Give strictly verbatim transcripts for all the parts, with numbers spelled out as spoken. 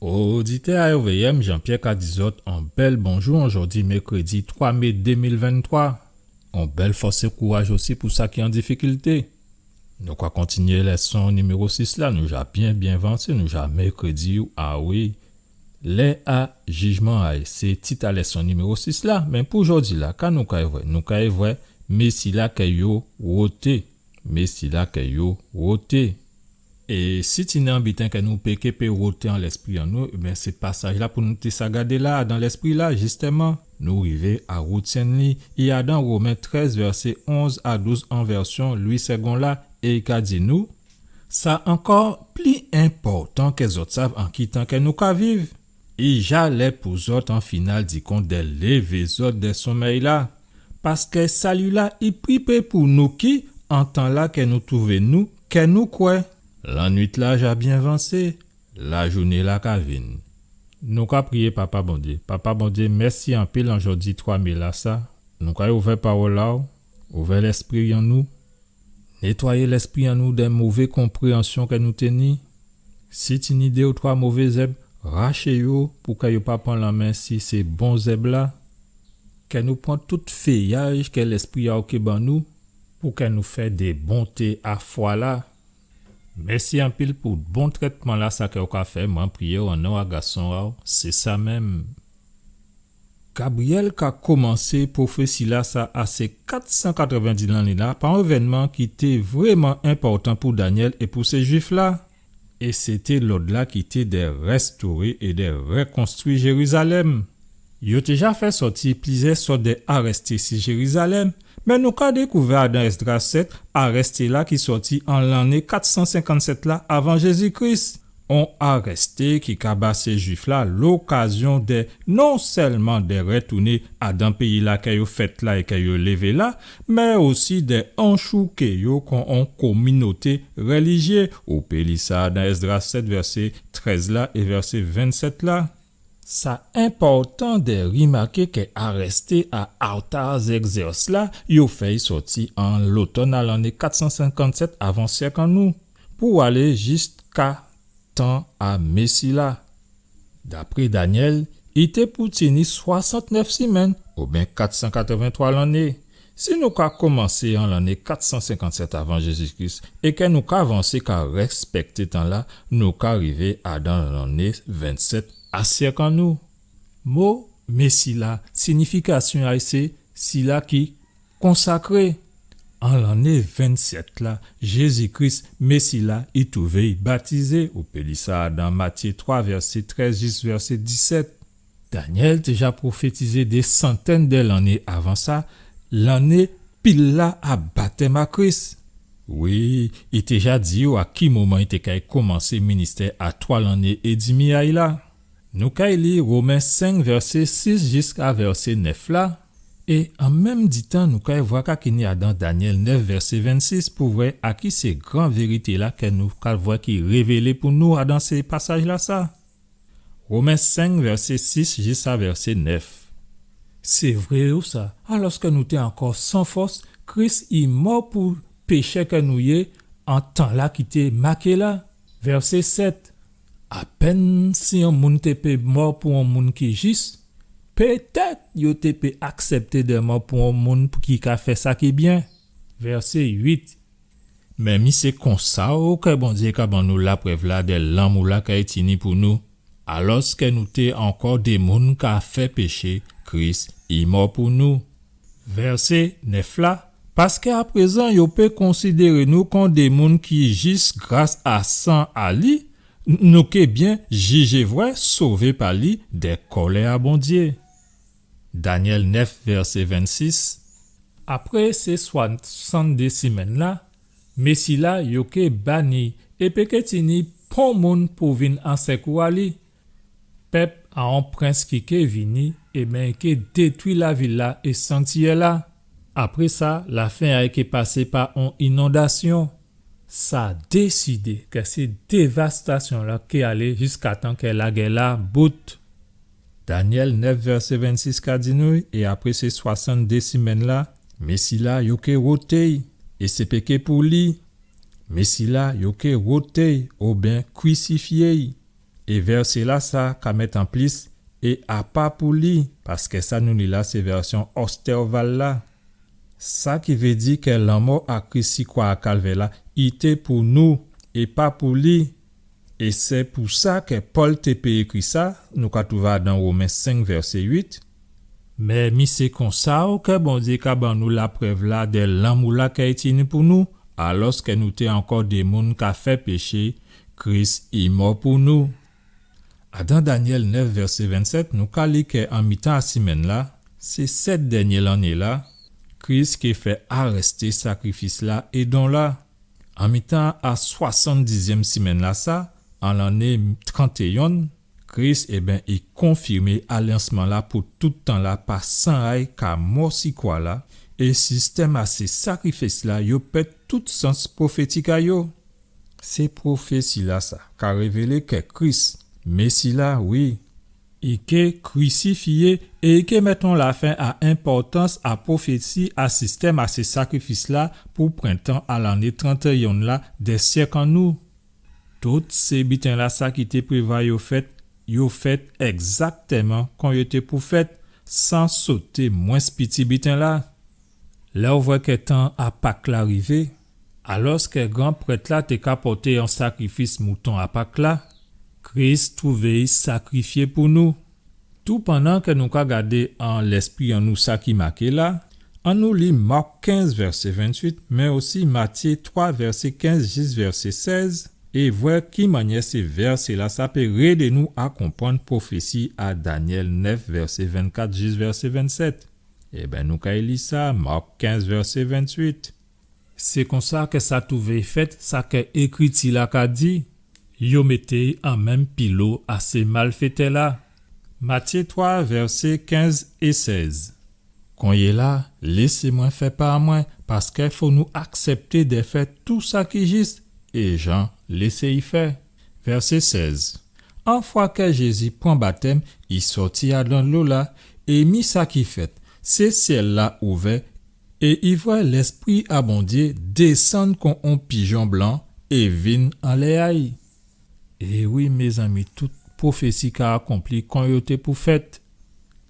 Oditè A R V M, Jean-Pierre ka di zòt on bèl bonjou, an jòdi mèkrédi twa mé dé mil venntwa. On bèl fòs é kouraj osi pou sa ki an difikilté. Nou ka kontinyé lèson niméwo sis la, nou ja byen, byen vansé, nou ja mèkrédi, a wi. Lè a jijman a'y, sé tit a lèson niméwo sis la, mé pou jòdi la, ka nou kay vwè? Nou kay vwè, mé sila kè yo woté. Mé sila kè yo woté. É si tini on biten kè nou pé ké pé woté an lèspri an nou, ében, sé pasaj la pou nou té sa gadé la, dan lèspri la, jistèman. Nou rivé a woutyenn li, i adan Women trèz, vèsé onz a douz an vèsyon Louis Segond la, é i ka di nou, sa ankò pli enpòtan kè zòt sav an ki tan kè nou ka viv. I ja lè pou zòt an final di kont dè lévé zòt dè sonmèy la. Paskè sali la i pri pré pou nou ki, an tan la kè nou twouvé nou, kè nou kwè. Lannuit la ja byen vansé, lajouné la ka vin. Nou ka priyé Papa Bondyé. Papa Bondyé, mèsi anpil an jòdi twa mé la sa. Nou ka ouvè pawòl la, ouvè lèspri an nou. Nétwayé lèspri an nou dè mové konpréyansyon kè nou té ni. Si tini dé ou twa mové zèb, raché yo pou kè yo pa pran lanmen si sé bon zèb la. Kè nou pran tout féyaj kè Lèspri a'w ké ban nou, pou kè nou fè dé bonté a fwa la. Mèsi anpil pou bon trètman la sa kè ou ka fè, mwen priyé'w an non a Gason a'w, sé sa menm. Gabriyèl ka komansé pwofési la sa a sé kat san katrèvendis lanné la pa on évènman ki té vréman enpòtan pou Danyèl é pou sé Jwif la. É sété lòd la ki té dè rèstoré é dè rèkonstwi Jérizalèm. Yo té ja fè sòti plizyè sòt dè arèsté si Jérizalèm, mé nou ka dékouvè adan Èsdras sèt arèsté la ki sòti an lanné kat san senkannsèt la avan Jézi Kris. On arèsté ki ka ba sé Jwif la lokazyon dè non sèlman dè rètouné adan péyi la kè yo fèt la é kè yo lévé la, mé osi dè anchouké yo kon on kominoté rèlijyé, ou pé li sa dan Èsdras sèt vèsé trèz la é vèsé vennsèt la. Sa enpòtan dè rimaké kè arèsté a Artaxerxès la, yo fè'y sòti an lotòn a lanné kat san senkannsèt avan syèk an nou, pou alé jiska tan a Mési la. Dapré Danyèl, i té pou tini swasantnèf simenn, oubyen kat san katrèvenntwa lanné. Si nou ka komansé an lanné kat san senkannsèt avan Jézi Kris, é kè nou ka vansé ka rèspèkté tan la, nou ka rivé adan lanné vennsèt a syèk an nou. Mo Mési la, sinifikasyon a'y sé sila ki konsakré. An lanné vennsèt la, Jézi Kris, Mési la, i twouvé'y batizé, ou pé li sa dan Matyé twa, vèsé trèz jis vèsé disèt. Danyèl té ja pwofétizé dé santèn dè lanné avan sa, lanné pil la a batèm a Kris. Wi, i té ja di yo a ki moman i té kay komansé ministè a twa lanné é dimi a'y la. Nou kay li Women senk, vèsé sis jiska vèsé nèf la. É an menm di tan, nou kay vwè ka ki ni adan Danyèl nèf, vèsé vennsis, pou vwè a ki sé gran vérité la kè nou kay vwè ki révélé pou nou adan sé pasaj la sa. Women senk, vèsé sis jiska vèsé nèf. Sé vré wi sa, alòskè nou té ankò san fòs, Kris i mò pou péchè kè nou yé an tan la ki té maké la. Vèsé sèt. Apèn si on moun té pé mò pou on moun ki jis, pétèt yo té pé aksèpté dè mò pou on moun ki ka fè sa ki byen. Vèsé uit. Mé mi sé konsa o kè Bondyé ka ban nou laprèv la dè lanmou la kè i tini pou nou. Alòskè nou té ankò dè moun ka fè péché, Kris i mò pou nou. Vèsé nèf la, paskè aprézan yo pé konsidéré nou kon dé moun ki jis gras a san a li, n-, nou ké byen jijé vwè sové pa li dè kòlè a Bondyé. Danyèl nèf, vèsé vennsis. Apré sé swasanndé simenn la, Mési la yo ké bani, é pé ké tini pon moun pou vin an sèkou a li. Pèp a on prens ki ké vini, ében, i ké détwi lavil la é sanktiyè la. Apré sa, lafen a'y ké pasé pa on inondasyon. Sa désidé kè sé dévastasyon la ké alé jiskatan kè lagè la bout. Danyèl nèf vèsé vennsis ka di nou, é apré sé swasanndé simenn la, Mési la yo ké woté'y, é sé pé ké pou li. Mési la yo ké woté'y oben krisifyé'y. É vèsé-lasa ka mèt an plis, é a pa pou li, paskè sa nou li la sé vèsyon Ostervald la. Sa ki vé di kè lanmò a Kris si kwa a Kalvè la, i té pou nou, é pa pou li. É sé pou sa kè Pòl té pé ékri sa, nou ka twouvé adan Women senk vèsé uit. Mé mi sé konsa ou kè Bondyé ka ban nou laprèv la dè lanmou la kè i tini pou nou, alòskè nou té ankò dè moun ka fè péché, Kris i mò pou nou. Adan Danyèl nèf vèsé vennsèt, nou ka li kè an mitan a simenn la, sé sèt dènyé lanné la, Kris ké fè arèsté sakrifis la é don la. An mitan a swasanndizyèm simenn la sa, an lanné trantéyon, Kris, ében, i konfimé alyansman la pou tout tan la pa san a'y ka mò si kwa la, é sistèm a sé sakrifis la yo pèd tout sans pwofétik a yo. Sé pwofési la sa ka révélé kè Kris, Mési la, wi, i ké krisifyé é i ké mèt on lafen a enpòtans a pwofési a sistèm a sé sakrifis la pou prentan a lanné trantéyon la dè syèk an nou. Tout sé biten la sa ki té prévwa yo fèt, yo fèt ègzaktèman kon yo té pou fèt, san soté mwens piti biten la. Lè ou vwè kè tan a Pak la rivé, alòskè gran prèt la té ka pòté on sakrifis mouton a Pak la, Kris twouvé i sakrifyé pou nou. Toupandan kè nou ka gadé an lèspri an nou sa ki maké la, annou li Mak kenz vèsé ventuit, mé osi Matyé twa vèsé kenz jis vèsé sèz, é vwè ki mannyè sé vèsé la sa pé rédé nou a konprann pwofési a Danyèl nèf vèsé vennkat jis vèsé vennsèt. Ében, nou kay li sa, Mak kenz vèsé ventuit. Sé konsa kè sa twouvé fèt, sa kè Ékriti la ka di, yo mété'y an menm pilo a sé malfétè la. Matyé twa, vèsé kenz é sèz. Konyéla, lésé mwen fè pa mwen, paskè fò nou aksèpté dè fè tou sa ki jis, é Jan lésé'y fè. Vèsé sèz. An fwa kè Jézi pran batèm, i sòti adan dlo la, é mi sa ki fèt, sé syèl la ouvè, é i vwè Lèspri a Bondyé désann kon on pijon blan é vin anlè a'y. É wi, mézanmi, tout pwofési ka akonpli kon yo té pou fèt.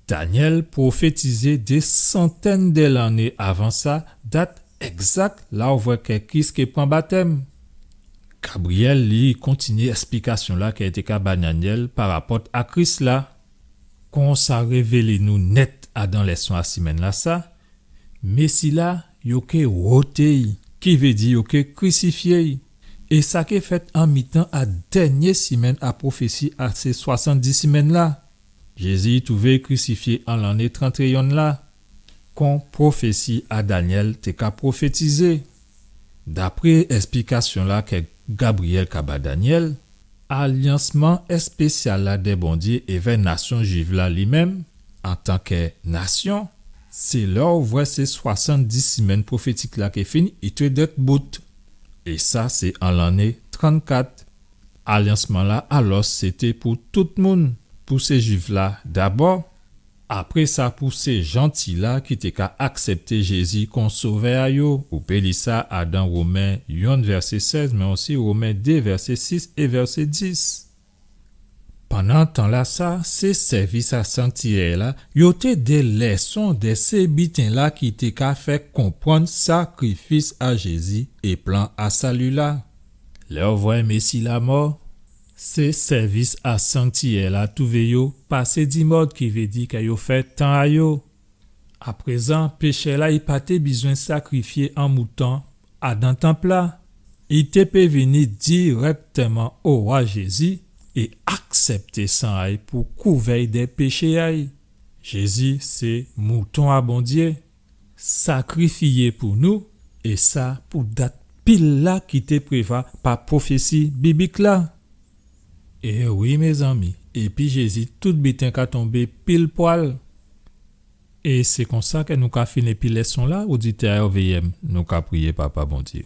Danyèl pwofétizé dé santèn dè lanné avan sa, dat ègzak la ou vwè kè Kris ké pran batèm. Gabriyèl, li, kontinyé èsplikasyon la kè i té ka ba Danyèl parapòt a Kris la. Kon sa révélé nou nèt adan lèson a simenn la sa, Mési la, yo ké woté'y, ki vé di yo ké krisifyé'y. É sa ké fèt an mitan a dènyé simenn a pwofési a sé swasanndis simenn la. Jézi twouvé krisifyé an lanné trantéyon la, kon pwofési a Danyèl té ka pwofétizé. Dapré èsplikasyon la kè Gabriyèl ka ba Danyèl, alyansman èspésyal la dè Bondyé évè nasyon jwif la li menm, antankè nasyon, sé lè ou vwè sé swasanndis simenn pwofétik la ké fin, i té dwèt bout. É sa, sé an lanné trannkat. Alyansman la, alò, sété pou tout moun, pou sé Jwif la dabò, apré sa, pou sé Janti la ki té ka aksèpté Jézi kon Sovè a yo. Ou pé li sa adan Women yonn vèsé sèz, mé osi Women dé vèsé sis é vèsé dis. Pandan tan la sa, sé sèvis a sanktiyè la, yo té dè lèson dè sé biten la ki té ka fè konprann sakrifis a Jézi é plan a sali la. Lè ou vwè Mési la mò, sé sèvis a sanktiyè la twouvé yo pasé dimòd, ki vé di kè yo fè tan a yo. Aprézan, péchè la, i pa té bizwen sakrifyé an mouton adan tanp la. I té pé vini dirèktèman owa Jézi é aksèpté san a'y pou kouvè'y dè péché a'y. Jézi sé mouton a Bondyé, sakrifyé pou nou, é sa pou dat pil la ki té prévwa pa pwofési biblik la. É wi, mézanmi, épi Jézi, tout biten ka tonbé pil pwal. É sé konsa kè nou ka fin épi lèson la, oditè a R V M, nou ka priyé Papa Bondyé.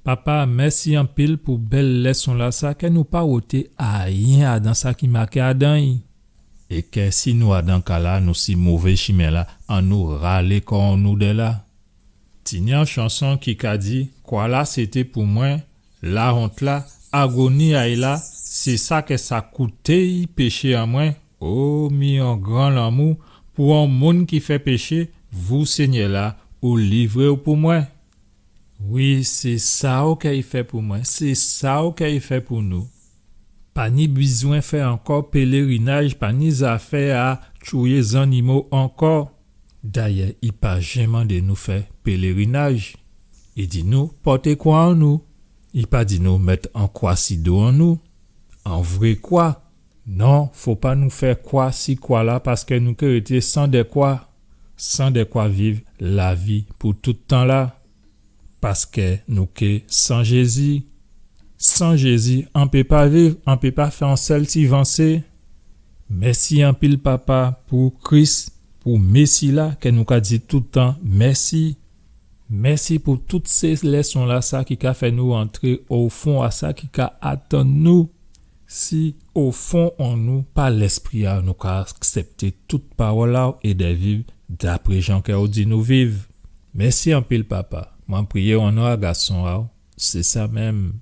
Papa, mèsi anpil pou bèl lèson la sa, kè nou pa woté ayen adan sa ki maké adan'y. É kè si nou adan ka la, nou si mové chimen la, annou ralé kò nou dè la. Tini on chanson ki ka di, kwa la sété pou mwen, lawont la, agoni a'y la, Sé sa kè sa kouté péché an mwen. O, mi on gran lanmou pou on moun ki fè péché, vou Sényè-la, ou livré-w pou mwen. Wi, sé sa ou kay fè pou mwen, sé sa ou kay fè pou nou. Pa ni bizwen fè ankò pélérinaj, pa ni zafè a tchouyé zannimo ankò. Dayè, i pa jen mandé nou fè pélérinaj. I di nou pòté kwa an nou. I pa di nou mèt on kwa si do an nou. On vré kwa. Non, fo pa nou fè kwa si kwa-la, paskè nou ké rété san dèkwa, san dèkwa viv lavi pou tout tan-la. Paskè nou ké san Jézi. San Jézi, an pé pa viv, an pé pa fè on sèl ti vansé. Mèsi anpil, Papa, pou Kris, pou Mési-la, kè nou ka di tout tan mèsi. Mèsi pou tout sé lèson-lasa ki ka fè nou antré o fon a sa ki ka atann nou. Si o fon an nou, pa Lèspri a, nou ka aksèpté tout pawòl a-w é dè viv dapré jan kè ou di nou viv. Mèsi anpil, Papa. Mwen priyé-w an non a Gason a-w. Sé sa menm.